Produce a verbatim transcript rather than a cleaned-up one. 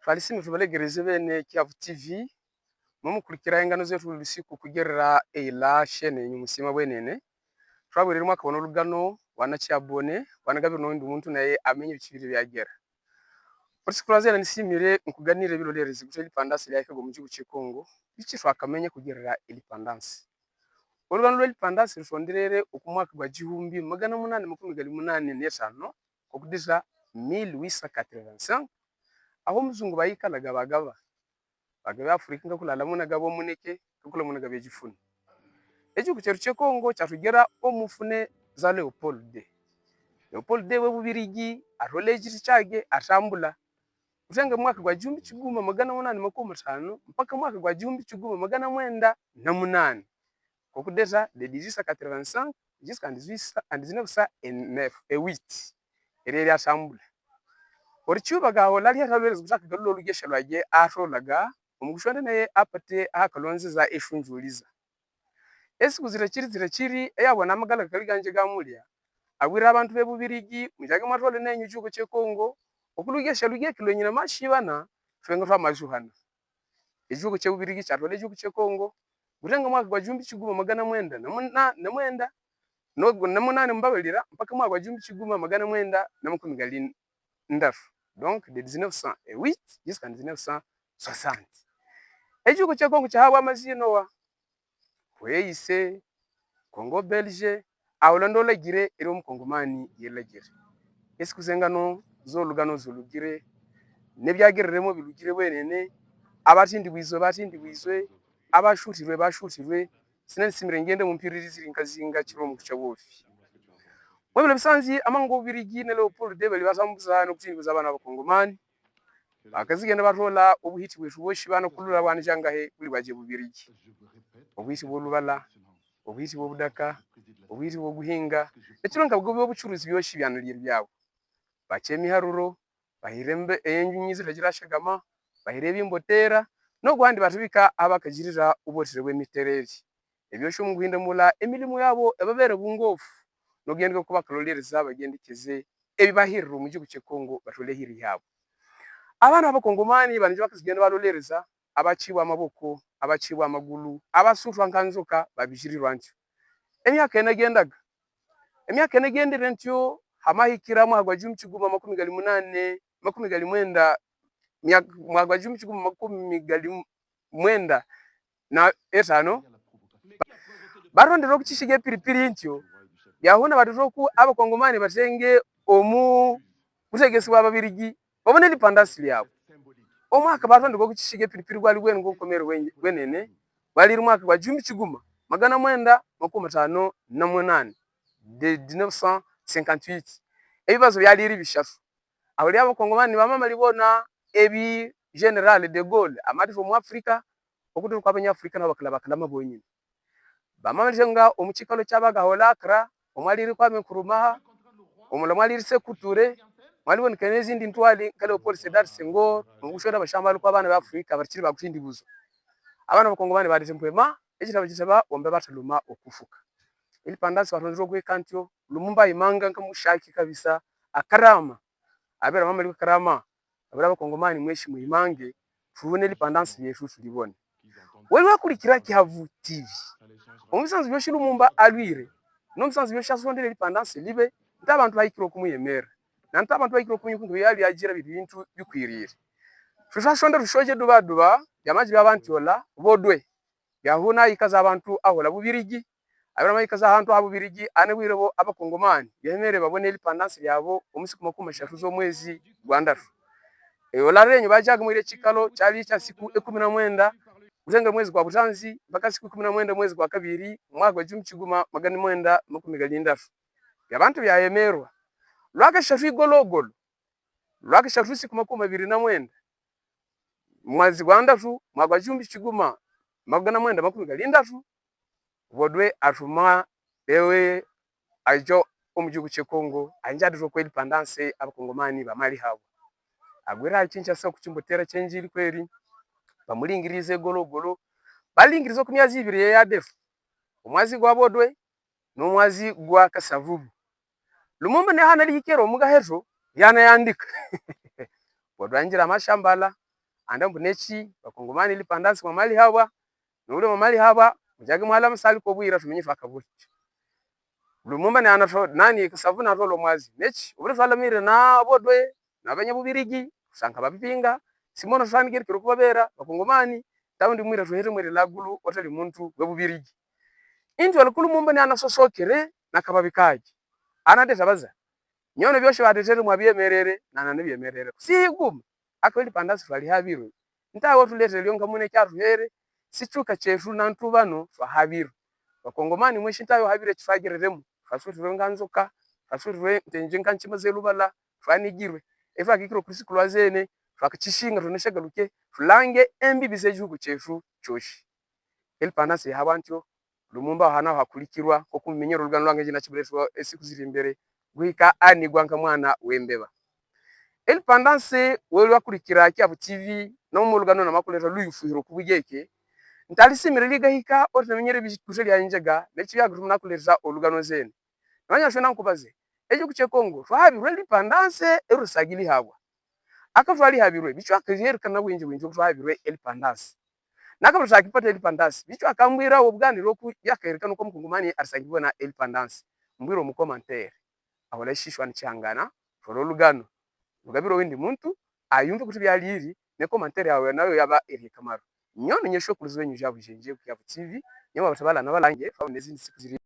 Twali simi tubalegereze bene Kihavu T V, mu mukurikira engano zetu buli siku kugerera eila shene nyumu sima bwenene. Twabwiriri mwaka wa ono lugano, wana chiabone, wana gabiro no ndu muntu naye amenye bichi biri biagera. Ori siku lwa zena nisimire nkuganire bilo lerezi gute independence lyahika go mu gihugu c'e Congo, biki twakamenya kugerera independence. Olugano lwa independence lutonderere oku mwaka gwa gihumbi magana munane makumi gali munane n'etano, ko kudisa mille huit cent quatre-vingt-cinq, aho omuzungu baikalaga bagaba. Bagaba Afurika nga kula lamuna gabo muneke, nga kula muna gabe gifuni. Egihugu ceru c'e Congo catugera omu fune za Leopold de. Leopold de we Bubirigi, atole egiti cage, atambula. Kutenga mwaka gwa gihumbi kiguma magana munane makumi atano, mpaka mwaka gwa gihumbi kiguma magana mwenda na munane. Ko kudeta de dix-huit cent quatre-vingt-cinq jusqu'en dix-huit cent, en dix-neuf cent neuf, e huit. Eri eri atambula. Ori Cuba gaho lali hata lwele zugutaka galulo lugesha lwage atolaga, omugushwanda naye apate akalonze za eshunjuliza. Esiku zira kiri zira kiri, eyabona amagala ga kali ganje ga mulia. Agwira abantu be Bubirigi, mujage mwatole nenyu gihugu c'e Congo, okulugesha lugeki lwenyina mashibana, twenga twa mashuhana. Egihugu c'e Bubirigi catole egihugu c'e Congo, gutenga mwaka gwa gihumbi kiguma magana mwenda na muna-, na mwenda, no, na munane mbabalira, mpaka mwaka gwa gihumbi kiguma magana mwenda na makumi gali ndatu. Donc, de dix-neuf cent huit jusqu'en dix-neuf cent soixante. Egihugu c'e Congo cahabwa amazino wa Hweise, Congo Belge, aho lando lagire, eri omukongomani yelagire. Esiku zengano zolugano zolugire, nebyagereremo bilugire bwenene, abatindibwizwe batindibwizwe, abashutirwe bashutirwe, sina nisimire ngende mu mpiriri ziri nkazinga kiro mukuca bofi. Mwebele bisanzi amanga Bubirigi na Leopold de bali batambuza no kutindibwiza abana b'abakongomani. Bakazigenda batola obuhiti bwetu bwoshi bana kulula bwana jangahe buli bwaje Bubirigi. Obuhiti bw'olubala, obuhiti bw'obudaka, obuhiti bw'oguhinga, ekiro nka bw'obu-, bw'obucuruzi byoshi byana lyeri byabo. Bace emiharuro, bahire mbe-, enju nyizi tagira shagama, bahire ebimbotera, no gwandi batubika abakajirira ubotere bw'emitereri. Ebyoshi omu guhindamula emilimu yabo ebabera bungofu, no genda kuba kalolereza bagendekeze ebibahirira omu gihugu c'e Congo batolehiri yabo. Abana b'abakongomani banije bakazigenda balolereza, abacibwa amaboko, abacibwa amagulu, abasutwa nka nzoka, babijirirwa ntyo. Emyaka enagendaga. Emyaka enagendere ntyo, hamahikira mwaka gwa gihumbi kiguma makumi gali munane, makumi gali mwenda, mya-, mwaka gwa gihumbi kiguma makumi gali mwenda na etano. Barondera okucishiga epiripiri ntyo, byahuna batutoku abakongomani batenge omu butegesi bw'Ababirigi, babone independence lyabo. Omwaka batondeka okucishiga epiripiri gwali gwene gw'okomere wen-, gwenene, gwali iri mwaka gwa gihumbi kiguma, magana mwenda, makumi atano na munane, de dix-neuf cent cinquante-huit. Ebibazo byali iri bishatu. Aho lyabo Abakongomani bamamali bona ebi General de Gaulle amalirwe mu Africa, okuturuka Abanyafrica nabo bakala-, bakalama bonyine. Bamamalize nga omu kikalo kyabagaho Accra, omwali iri Kwame Nkrumah, omula mwali iri Sekou Touré, mwali boneka n'ezindi ntwali nka Léopold Sédar Senghor, omu gushwera bashambaluko abana ba Africa abatakiri ba kutindibuzwa. Abana b'Abakongomani badeze mpwema, ekitaba kitaba, ombe bataluma okufuka. Independence batondere okweka ntyo, Lumumba ayimanga nka mushaki kabisa, akarama. Abera mama liko karama, abera Abakongomani mweshi muyimange, tubone independence yetu tulibone. Wewe wakurikira Kihavu T V. Omusanzu byoshi Lumumba alwire, n'omusanzu byoshi asondere independence libe, nta bantu bahikire okumuyemera. Na nta bantu bahikire okumuyemera, yali ajira bintu bikwirire. Tutasonda tushoje duba duba, byamaji by'abantu ola, bodwe. Byahuna ikaza abantu ahola Bubirigi. Abera mayikaza ahantu ha Bubirigi, ane bwire bo Abakongomani yemere babone independence yabo omu siku makumi ashatu z'omwezi gwa ndatu. Eyo larenyo bajaga mwire kikalo kyali kya siku ikumi na mwenda, kutenga mwezi gwa butanzi, mpaka siku ikumi na mwenda mwezi gwa kabiri, mwaka gwa gihumbi kiguma magana mwenda makumi gali ndatu. Byabantu byayemerwa. Lwakashatu igologolo. Lwakashatu siku makumi abiri na mwenda. Mwezi gwa ndatu, mwaka gwa gihumbi kiguma, magana mwenda makumi gali ndatu, Bodwe atuma ewe ajo omu gihugu kye Congo, anjadiro kwe independence Abakongomani bamali habo. Agwira akinca sa ku kimbotera kyenjiri kweri, bamulingirize gologolo, balingiriza ku myazi ibiri eyadefu. Omwazi gwa Bodwe, n'omwazi gwa Kasavubu. Lumumba ne hana lihikero muga heto, yana yandika. Bodwe anjira amashambala, Anda mbu neti, bakongomani, Lipandasi mwamali hawa, nule mwamali hawa, mujage mwala masali ko buira tumenye fakabuti. Lumumba ne ana to, nani ka savuna to lo mwazi. Neti, ubule fala mire na bodwe, na banya bubirigi, sanka babipinga, simono sani kiri kiro kubabera, bakongomani, taundi mwira tuhere mwere lagulu, otali muntu, we bubirigi. Intu ala ku Lumumba ne ana soso kere, na kababikaji. Ana de tabaza. Nyono biosho adetere mwa biemerere, na nane biemerere. Si guma. Ako Lipandasi fali habirwe. Nta watu lete lionga mune kia tuhere, si tuka che tu nantu bano, fa habirwe. Bakongomani mwe shinta yo habire chifagire remu. Fa sutu rwe nganzoka, fa sutu rwe ntenje nganchi mazelu bala, fa nigirwe. Efa kikiro kurisi kulwazene, fa kachishinga tu neshagaluke, fulange embi bise juku che tu choshi. Lipandasi habantio, Lumumba hana hakulikirwa, ko kuminyero lugano lwange jina chibere tu, e siku ziri mbere, guhika ani gwanka mwana wembeba. Lipandasi, welu hakulikira ki Abu T V, na umo lugano na makuleta luyu fuhiro kubugeke. Ntali simire liga hika, ori na minyere bisi kuseli anjega, mechi ya gurumna kuleta o lugano zen. Nanya shona nkubaze. Eju kuche Kongo, tu habirwe Lipandasi, eru sagili hawa. Aka fali habirwe, bichu aka yer kana winje winje tu habirwe Lipandasi. Naka fali saki pate Lipandasi, bichu aka mbira obugani roku ya ka yer kanu kom kungumani ar saki bona Lipandasi. Mbiro mu komantere. Awala shishu ani changana, folo lugano. Lugabiro windi muntu, ayumbe kuti biali iri, ne komantere awe na yo yaba iri kamaru. Nyo ne nyesho kuluzwe nyu jabu jenje ku yabu T V, nyo ma batabala na bala nge, fa nezi ni siku ziri